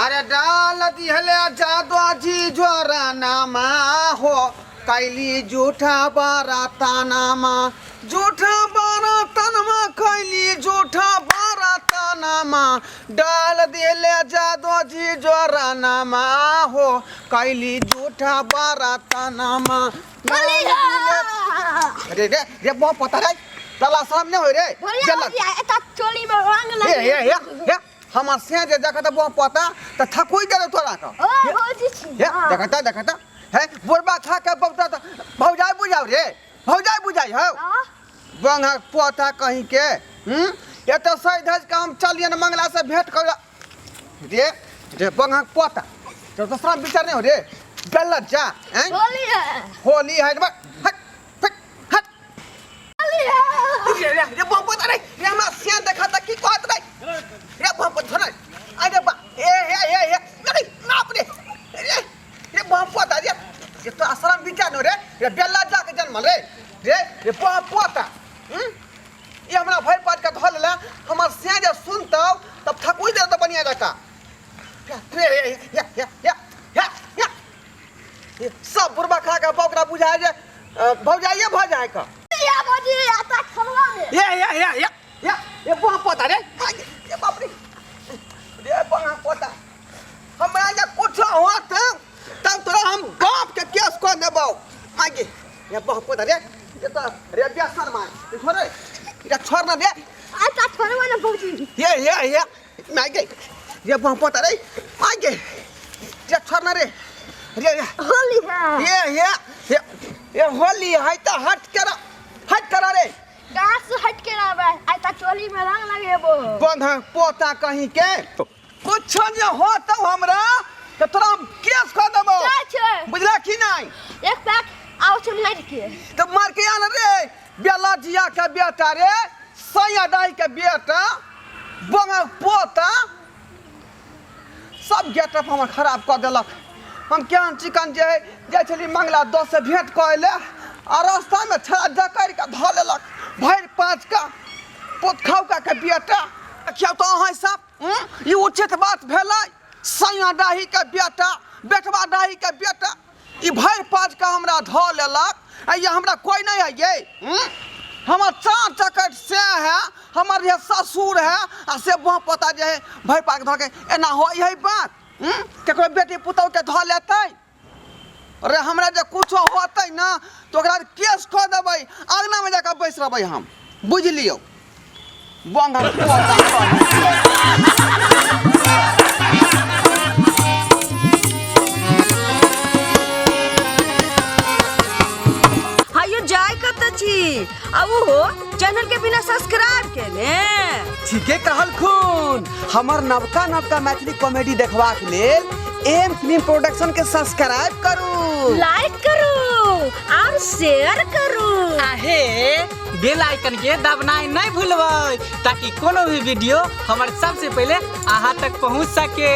अरे डाल दिहले जादो जी जोरा नामा हो कैली जूठा बारातानामा जूठा बारातनमा कैली जूठा बारातानामा डाल दिहले जादो जी जोरा नामा हो कैली जूठा बारातानामा डाल दिहले- अरे रे रे बहुत पता रे तला सामने हो रे भैया चल भैया एता चोली में रंग ए लगे ए ए ए हमर से जे देखत बहुत पता त थकुई गेल तोरा का ओ भौजी छी हे देखता देखता हे बुढ़बा खा के बहुता त भौजाई बुझाउ रे भौजाई बुझाई हौ बंगा पोता कहीं के हम ये तो सही धज के हम चलिए न मंगला से भेंट कर रे रे बंगा पोता तो दूसरा विचार नहीं हो रे गलत जा हैं होली है होली है बा हट हट हट होली है रे रे रे बम पोता रे रे हमरा सियान देखा त की कहत रे रे बम पोता रे अरे बा ए ए ए ए अरे बाप रे रे रे बम पोता रे ये तो आश्रम विचार न रे रे बेला जा के जन्म रे रे रे बम पोता हम्म ये हमरा भरि पाट के धऽ लेला हमर सियान जे सुनतौ तब थकुई दे त बढ़िया जका रे रे या या या या या ये सब बुढ़बा खा के बौकरा बुझाए जे भौजाइए भऽ जाए का या भौजी आता खलवा में ये ये ये ये ये ये बुआ पोता रे ये बाप रे रे बुआ पोता हमरा जे कुछ होत तब तोरा हम बाप के केस कऽ देबौ आगे ये बुआ पोता रे ये तो रे बेसन मार ये छोड़ रे ये छोड़ ना रे आता खलवा ना भौजी ये ये ये मागे ये बुआ पोता रे आगे ये छोड़ ना रे रे रे होली है ये ये ये ये होली है त हट कर हट कर रे कहाँ से हट के ना बा आता चोली में रंग लगेबो बंध पोता कहीं के कुछ जे होतौ हमरा त तोरा हम केस कऽ देबौ क्या छै बुझला कि नहीं एक पैक आओ छै मार के त मार के आन रे बेला जिया के बेटा रे सैया दाई के बेटा बंग पोता सब गेटअप हमर खराब कऽ देलक हम केहन चिकन जे है जाइ छली मंगला दोस्त से भेंट कऽ ले आ रास्तामे छड़ा जकड़ि कऽ धऽ लेलक भरि पाँच का पोत खौका के बेटा देखियौ तऽ अहाँ सब ई उचित बात भेलै सैया डाही के बेटा बेटवा डाही के बेटा ई भरि पाँच का हमरा धऽ लेलक आ ये हमरा कोई नहीं है ये हमर चार चकट से है हमर जे ससुर है आ से बह पता जे है भरि पाँच धऽ के एना हो यही बात केकरो बेटी पुतहु के धऽ लेतै अरे हमरा जे कुछो होतै ना तऽ ओकरा केस कऽ देबै अङ्गनामे जाकऽ बैस रहबै हम बुझि लियौ बंग हायो जाय कत छी आ ओहो चैनल के बिना सब्सक्राइब केने। ठीके कहलखुन हमर नवका नवका मैथिली कॉमेडी देखबाक लेल एम फिल्म प्रोडक्शन के सब्सक्राइब करू, लाइक करू और शेयर करू। आहे बेल आइकन के दबनाइ नहीं भूलबै ताकि कोनो भी वीडियो हमर सबसे पहले अहाँ तक पहुँच सके।